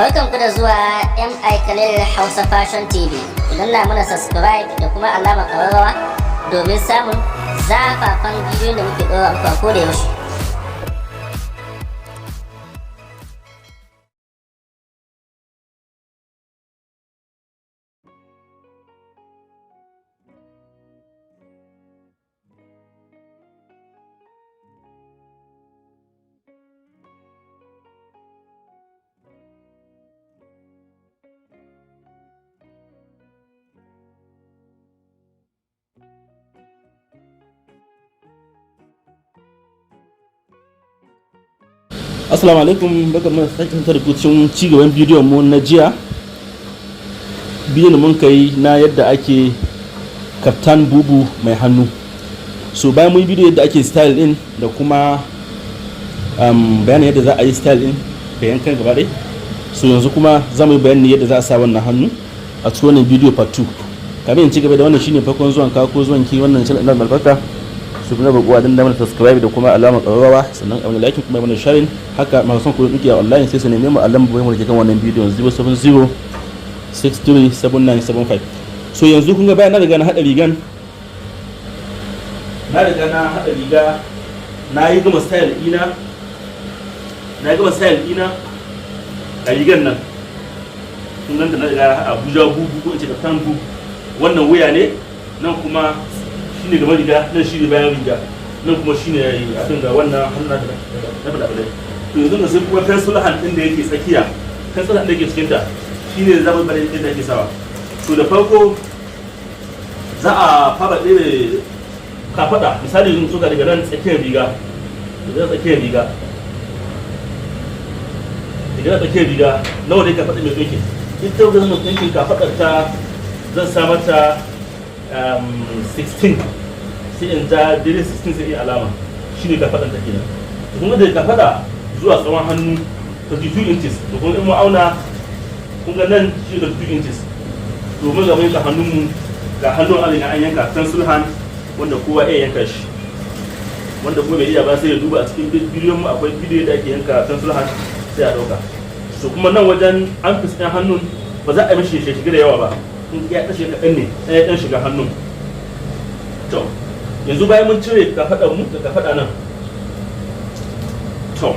Barkanku da zuwa MI Khalil Hausa Fashion TV. Ku danna mana subscribe da kuma alamar ƙararrawa domin samun zafafan bidiyon da muke ɗora muku a koda yaushe. Assalamu alaikum, barkamu da sake kasance da ku cikin cigaban bidiyon mu na jiya. Bidiyon da mun kai na yadda ake kaftan bubu mai hannu. So bayan mun yi bidiyo yadda ake style din da kuma bayanin yadda za a yi style din da yankan gaba ɗaya. So yanzu kuma za mu yi bayani yadda za a sa wannan hannu a cikin wannan bidiyo part 2. Kamin in ci gaba da wannan, shine farkon zuwan ka ko zuwan ki wannan channel ɗin albarka, su kuma bakuwa don damar subscribe da kuma alamar ƙararrawa, sannan a wani like kuma mana sharing. Haka masu son koyon ɗinki a online sai su neme mu a lambar mu da ke kan wannan bidiyon, 070 637975. So yanzu kun ga bayan na riga na haɗa rigan, na riga na haɗa riga, na yi gama style ɗina, na gama style ɗina a rigan nan. Kun ganta, na riga Abuja bubu ko in ce kaftan bubu. Wannan wuya ne, nan kuma shine gaban riga, nan shine bayan riga, nan kuma shine abin ga wannan hannu na faɗa faɗa. To yanzu na sai kuma pencil hand ɗin da yake tsakiya, pencil hand da yake cikin ta shine za mu bada yadda ake sawa. To da farko za a fara ɗebe kafaɗa. Misali, yin tsoka daga nan tsakiyar riga, daga nan tsakiyar riga, daga nan tsakiyar riga, nawa ne kafaɗa mai ɗinkin? Ita wajen mai ɗinkin kafaɗar ta zan sa mata 16, sai in ja daidai 16, sai in alama, shine kafaɗar ta kenan. To kun ga da kafaɗa zuwa tsawon hannu 32 inches. To kun in mu auna, kun ga nan shi 32 inches. To mun ga mun yanka hannun mu, ga hannun an riga an yanka pencil hand wanda kowa iya yanka shi. Wanda kuma bai iya ba sai ya duba a cikin bidiyon mu, akwai bidiyo da ake yanka pencil hand, sai a ɗauka. So kuma nan wajen an fi ɗan hannun ba za a yi mishi shiga da yawa ba, in ya ɗan shiga kaɗan ne, ɗaya ɗan shiga hannun. To yanzu bayan mun cire kafaɗar mu da kafaɗa nan, to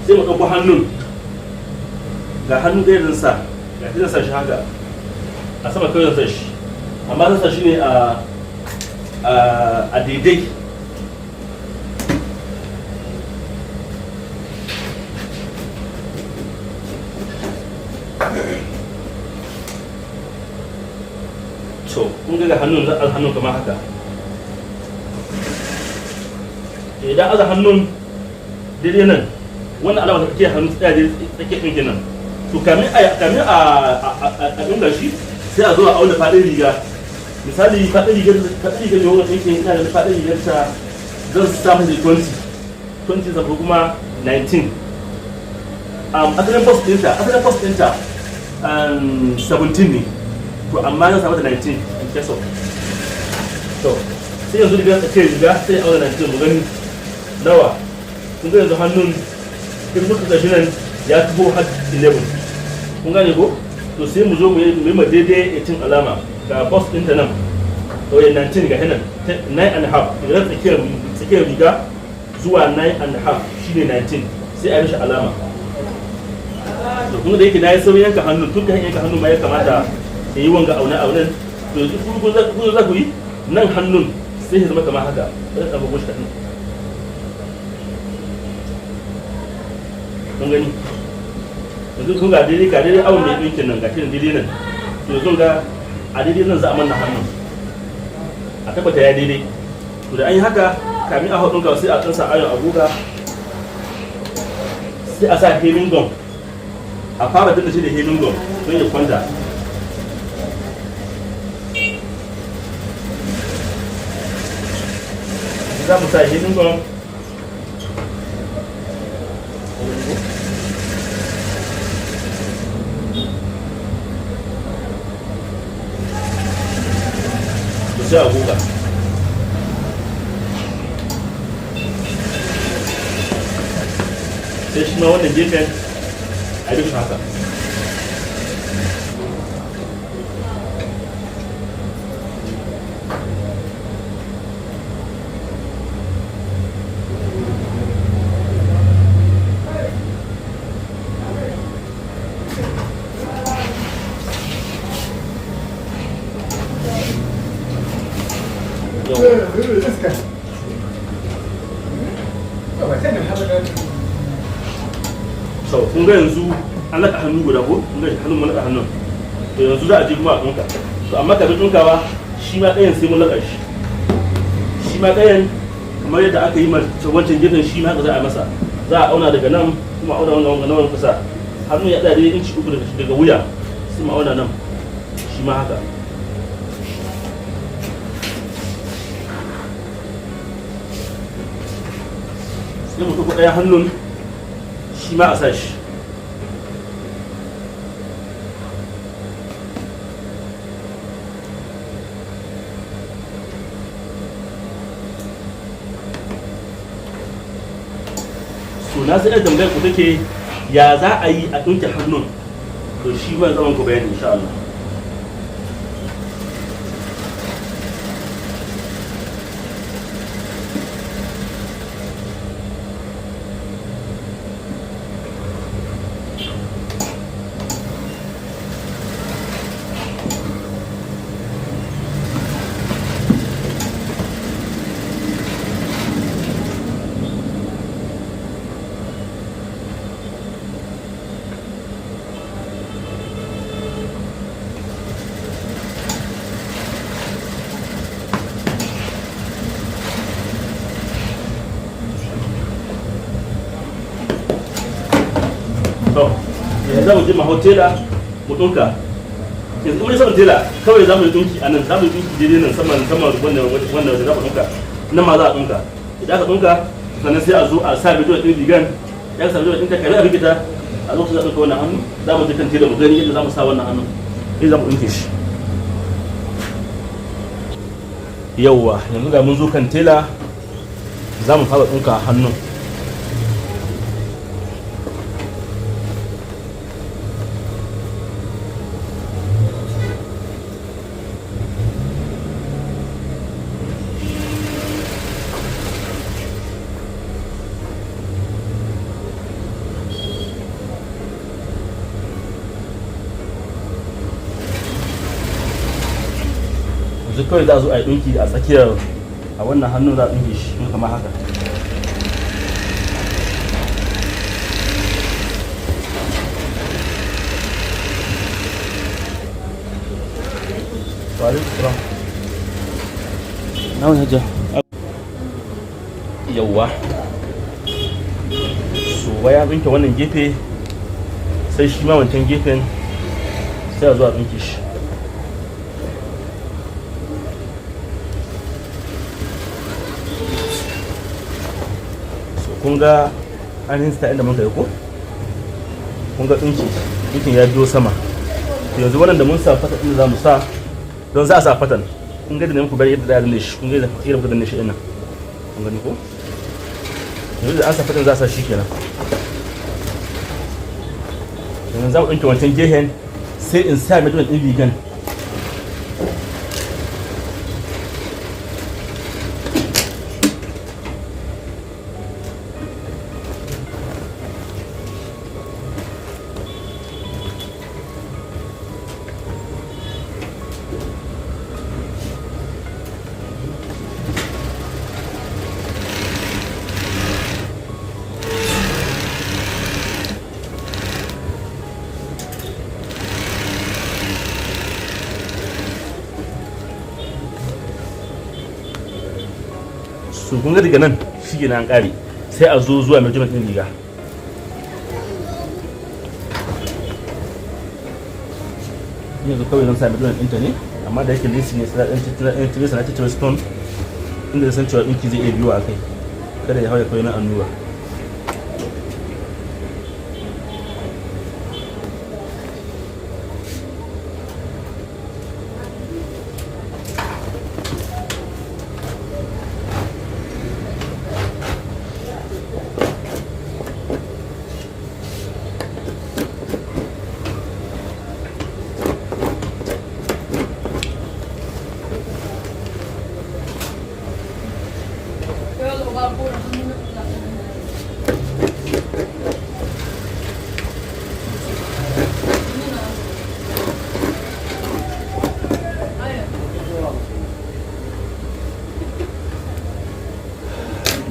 sai mu ɗauko hannun. Ga hannu ɗaya zan sa, ga shi zan sa shi haka a sama kawai zan sa shi, amma zan sa shi ne a daidai. To kun ga hannun, zan aza hannun kamar haka. Idan aza hannun daidai nan, wannan alama ta tsakiyar hannu tsaya daidai tsakiyar ɗin kenan. To kamin a ɗinka shi, sai a zo a auna faɗin riga. Misali, faɗin rigar da wannan ɗinkin, ina ganin faɗin rigar ta zan sa masa 20 20 ko kuma 19. Asalin bust ɗinta 17 ne, to amma zan samu da 19 in case of. To sai yanzu riga tsakiyar riga sai auna 19, mu gani nawa. Kun ga yanzu hannun in muka gashi nan ya taho har 11, kun gane ko? To sai mu zo mu yi ma daidai 18 alama. Ga bust ɗinta nan, to ya 19, ga nan 9 and a half. Daga tsakiyar riga zuwa 9 and a half shine 19, sai a yi mishi alama. To kun da yake na yi saurin yanka hannun, tun kan yanka hannun ma ya kamata in yi wanga aune aunen. To yanzu ku za ku yi nan hannun sai ya zama kamar haka, sai ya samu goshi kaɗan. Kun gani, yanzu kun ga daidai, ga daidai awon mai ɗinkin nan, ga shi daidai nan. To yanzu ga a daidai nan za a manna hannun, a tabbata ya daidai. To da an yi haka, kamin a haɗin sai a tsansa ayon a guga, sai a sa hemming gum, a fara dinda shi da hemming gum don ya kwanta. Za mu sa hemming gum. To sai a goga. Sai shi ma wannan gefen. A yi shi haka. Yau. So kun ga yanzu an laka hannu guda ko? Kun ga hannun, mun laka hannun. To yanzu za a je kuma a ɗinka. To amma kafin ɗinkawa, shi ma ɗayan sai mun laka shi. Shi ma ɗayan kamar yadda aka yi wancan gefen, shi ma haka za a masa. Za a auna daga nan, kuma auna wannan, wannan, wannan kusa. Hannun ya tsaya daidai inci 3 daga wuya, sai mu auna nan, shi ma haka. Sai mu ɗauko ɗaya hannun, shi ma a sa shi. So na sai tambayar ku take, ya za a yi a ɗinke hannun? To shi ma zaman ku bayani insha Allah. To yanzu za mu je mu hau tela mu ɗinka. Yanzu mun saman tela kawai za mu yi ɗinki a nan, za mu yi ɗinki daidai nan saman saman wannan wannan da za mu ɗinka. Nan ma za a ɗinka. Idan aka ɗinka, sannan sai a zo a sa bidiyo ɗin rigan. Ya sa bidiyo ɗin ta kare a rikita, a lokacin za a ɗinka wannan hannu. Za mu je kan tela mu gani yadda za mu sa wannan hannu, yadda za mu ɗinke shi. Yauwa, yanzu ga mun zo kan tela, za mu fara ɗinka hannun. Yanzu kawai za a zo a yi ɗinki a tsakiyar a wannan hannun, za a ɗinke shi kamar haka. Wa alaikum salam. Na wani hajja. Yawwa, so ya ɗinke wannan gefe, sai shi ma wancan gefen sai a zo a ɗinke shi. So kun ga ainihin style inda muka yi ko? Kun ga ɗinkin ya biyo sama. To yanzu wannan da mun sa fata ɗin da za mu sa, don za a sa fatan. Kun ga da muku bari yadda za a danne shi. Kun ga yadda muka danne shi ɗin nan, kun gani ko? Yanzu da an sa fatan za a sa shi kenan. Yanzu za mu ɗinke wancan gehen, sai in sa measurement ɗin rigan. So kun ga daga nan shi ke an ƙare, sai a zo zuwa measurement ɗin riga. Yanzu kawai zan sa measurement ɗinta ne, amma da yake lesi ne, sai ɗan cire sana cire stone inda san cewa ɗinki zai iya biyo a kai, kada ya hau ya kai na allura.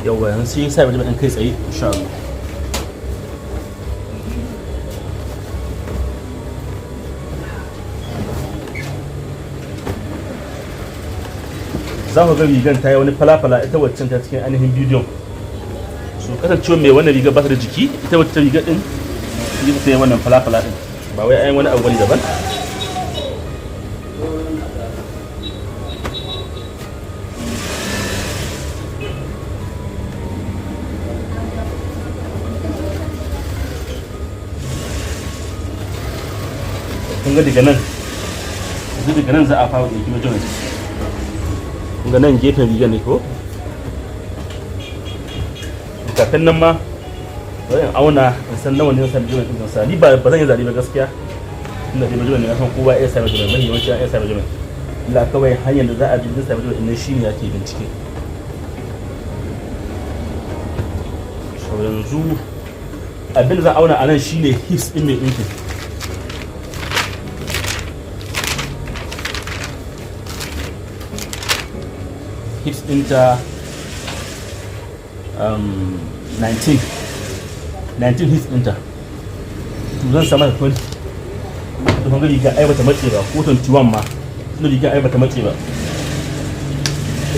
Yauwa, yanzu sai sa wajen ɗan kai tsaye, insha Allah. Za ku ga rigan ta yi wani falafala, ita waccan ta cikin ainihin bidiyon. So kasancewa mai wannan rigar ba ta da jiki, ita wacce rigar din ita ta yi wannan falafala din, ba wai ainihin wani abu bane daban. Kun ga daga nan, yanzu daga nan za a fara ɗauki measurement. Kun ga nan gefen rigar ne ko? Kafin nan ma bari in auna in san nawa ne zan sa measurement din sa. Ni ba zan yi zane ba gaskiya, tunda dai measurement ne na san kowa ya sa measurement, mafi yawanci an iya sa measurement. Illa kawai hanyar da za a bi don sa measurement din shine ake bincike. So yanzu abin da zan auna a nan shine hips din mai ɗinkin. Hips ɗinta 19, 19 hips ɗinta. To zan sama da 20. To kun ga riga ai bata matse ba, ko 21 ma, tunda riga ai bata matse ba,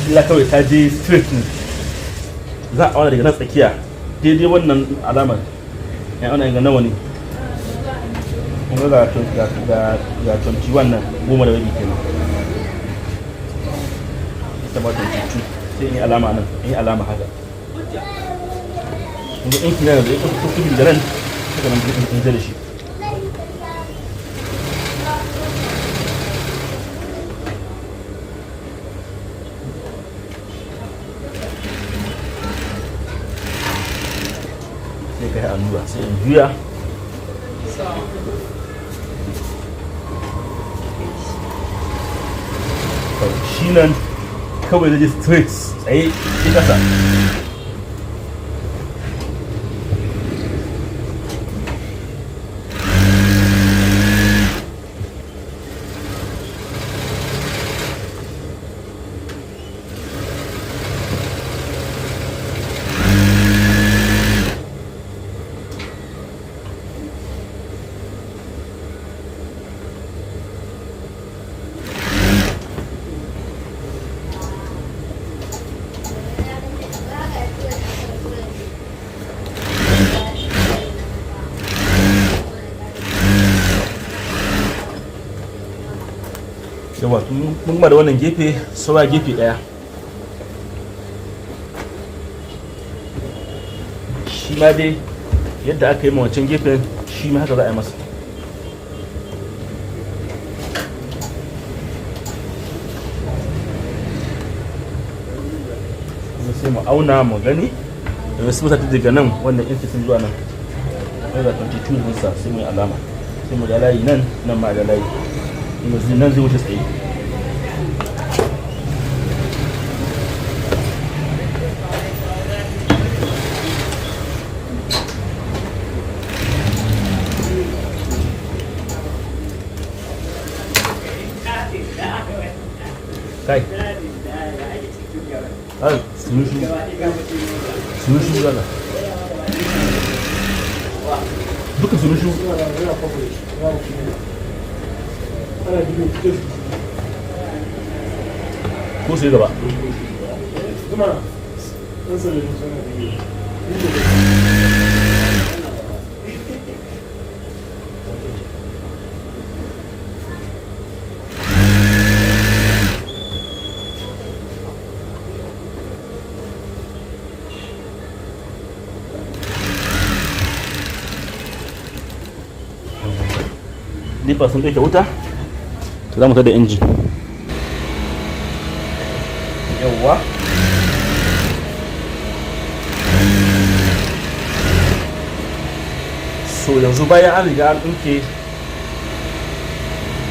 illa kawai ta je straight ne. Za a auna daga nan tsakiya, daidai wannan alamar ya auna ga nawa ne. Kun ga ga 21 nan, 10.5 kenan. Ita ba 22, sai in yi alama nan, in yi alama haka. Kun ga ɗinki na yanzu ya ɗauki kuɗi da nan haka nan in da shi. Sai ka yi allura, sai in juya. Shi nan kawai zai je straight tsaye shi kasa. Yawa, mun gama da wannan gefe, saura gefe daya. Shi ma dai yadda aka yi ma wancan gefen, shi ma haka za a yi masa. Sai mu auna mu gani. Yanzu sai mu daga nan wannan inches zuwa nan, wanda 22 ɗinsa, sai mu yi alama, sai mu da layi nan, nan ma da layi. Yanzu nan zai wuce tsaye. Kai ai, sun shi sun shi gala duka sun shi. Ko sai gaba. NEPA sun ɗauke wuta, to za mu tada injin. Yawwa, so yanzu bayan an riga an ɗinke,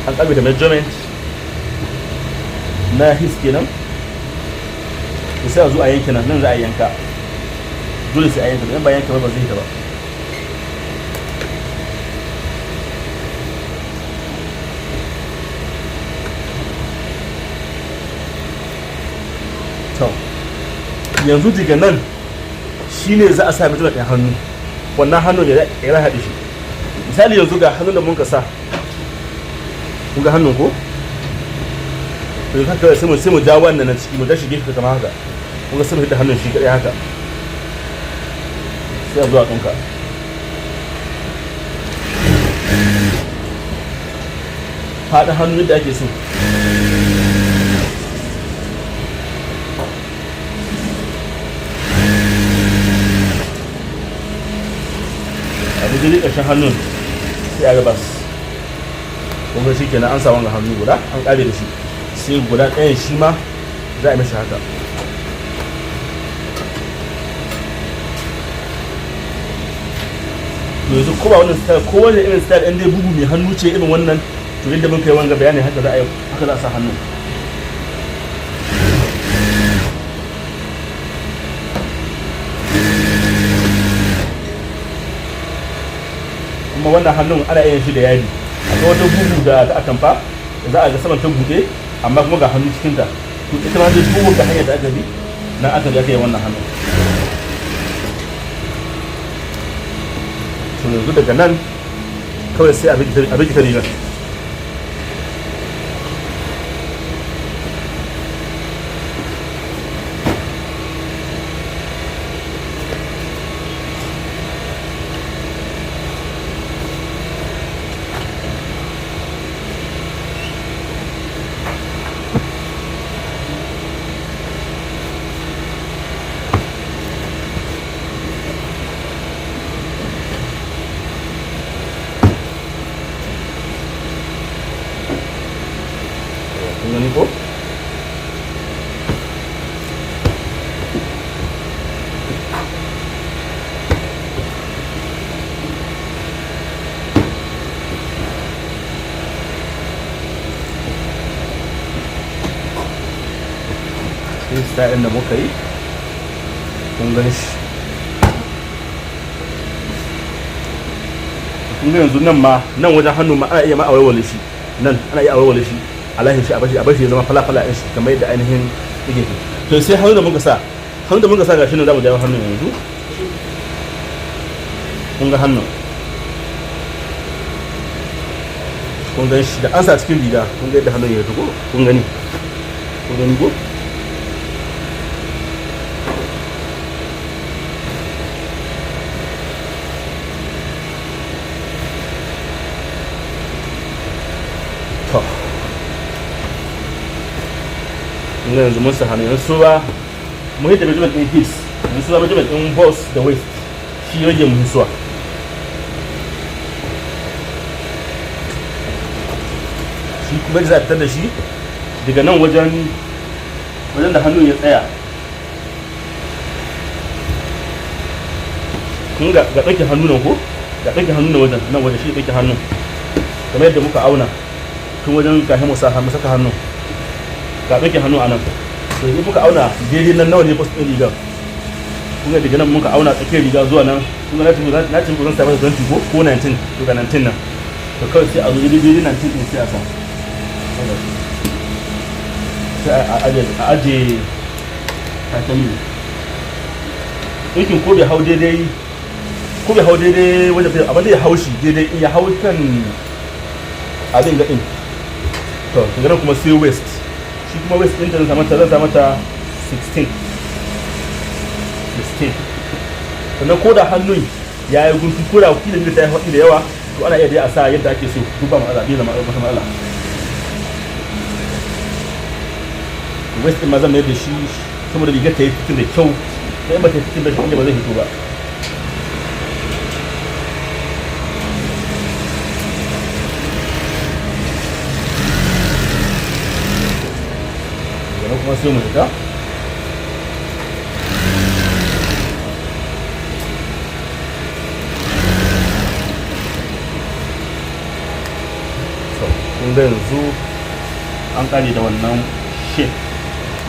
an ƙabe da measurement na hips kenan, to sai a zo a yanke nan. Nan za a yanka, dole sai a yanka. Idan ba yanka ba, ba zai ta ba. To yanzu daga nan shine za a sa mutum ɗin hannu. Wannan hannun ya ya haɗe shi. Misali yanzu ga hannun da mun ka sa, kun ga hannun ko? To haka sai mu ja wannan nan ciki, mu dashi gefe kamar haka. Kun ga sai mu hidda hannun shi kaɗai haka, sai a zuwa ɗinka. Faɗin hannu yadda ake so. A daidai ƙarshen hannun sai a gabas. Kun ga shi kenan, an sa wanga hannu guda, an ƙare da shi. Sai guda ɗayan shi ma za a yi mashi haka. Yanzu ko ba wannan style, ko wani irin style ɗin dai, bugu mai hannu ce irin wannan, to yadda mun kai wanga bayani haka za a yi, haka za a sa hannu. Kuma wannan hannun ana yin shi da yadi. Akwai wata bugu da ta atamfa da za a ga saman ta buɗe, amma kuma ga hannu cikinta. To ita ma dai bugu ga hanyar da aka bi nan aka bi aka yi wannan hannun. To yanzu daga nan kawai sai a bi ta rigar. Kun gani ko? Sai style da muka yi, kun gan shi. Kun ga yanzu nan ma, nan wajen hannu ma ana iya ma a walwale shi. Nan ana iya a walwale shi, a lahin shi, a bashi ya zama fala-fala ɗin shi kamar yadda ainihin yake. To sai hannu da muka sa, hannu da muka sa gashi nan, za mu jawo hannun yanzu. Kun ga hannun, kun gan shi da an sa cikin riga. Kun ga yadda hannun ya fito? Kun gani? Kun gani ko? To kun ga yanzu mun sa hannu. Yanzu ba mu hidda measurement din hips, yanzu ba measurement din bust da waist shi rage mu hisuwa. Shi kuma za a fitar da shi daga nan wajen da hannun ya tsaya. Kun ga ɗauke hannu nan ko? Ga ɗauke hannu nan wajen, nan wajen shi ɗauke hannun, kamar yadda muka auna tun wajen kafin mu sa mu saka hannu. Ga ɗauke hannu a nan. To in muka auna daidai nan, nawa ne bust ɗin rigar? Kun ga daga nan muka auna tsakiyar riga zuwa nan. Kun ga na ce zan sa masa 20 ko 19. To ga 19 nan. To kawai sai a zo daidai 19 ɗin, sai a sa, sai a aje takalmi ɗaukin. Ko bai hau daidai wajen fiye, abin da ya hau shi daidai, in ya hau kan abin gaɗin. To daga nan kuma sai waist. Shi kuma waist ɗinta zan sa mata 16, 16. Sannan ko da hannun ya yi guntu, ko da kila ta yi faɗi da yawa, to ana iya dai a sa yadda ake so, duk ba matsala, bai zama wata matsala. Waist ɗin ma zan mayar da shi saboda rigar ta yi fitin da kyau. Sai in ba ta yi fitin da shi inda ba zai fito ba. Daga nan kuma sai mu fita. To kun ga yanzu an kare da wannan shape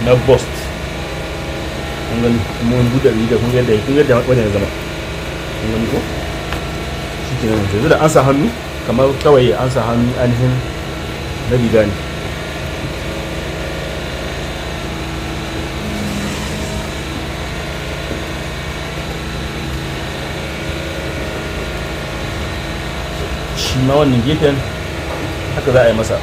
na bust. Kun gani, mun buɗe riga, kun ga yadda wajen ya zama. Kun gani ko? Shi ke nan yanzu da an sa hannu, kamar kawai an sa hannu ainihin na riga ne. Shi ma wannan gefen haka za a yi masa.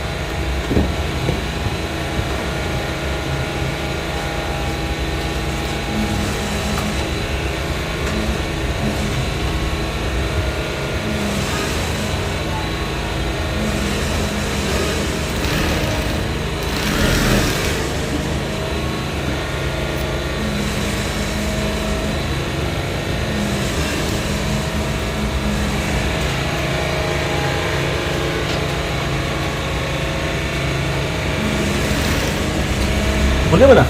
Buɗe mana.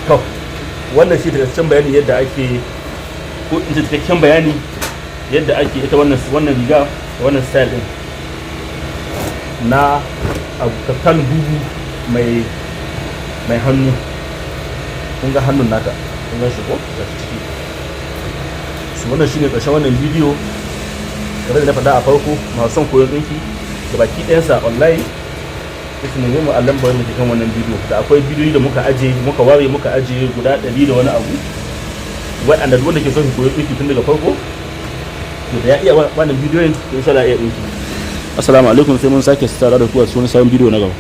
To, wannan shi cikakken bayani yadda ake, ko in ce cikakken bayani yadda ake ita wannan riga da wannan style din na kaftan bubu mai hannu. Kun ga hannun nata, kun gan shi ko? Ga shi ciki. Su wannan shine ƙarshen wannan bidiyo. Kamar da na faɗa a farko, masu son koyon ɗinki da baki ɗayansa online sai su nemi mu a lambar da ke kan wannan bidiyo. Da akwai bidiyoyi da muka aje, muka ware, muka aje guda 100 da wani abu, waɗanda duk wanda ke son koyon ɗinki tun daga farko, to da ya iya wannan bidiyoyin, to insha Allah ya iya ɗinki. Assalamu alaikum, sai mun sake tsara da ku a cikin wani sabon bidiyo na gaba.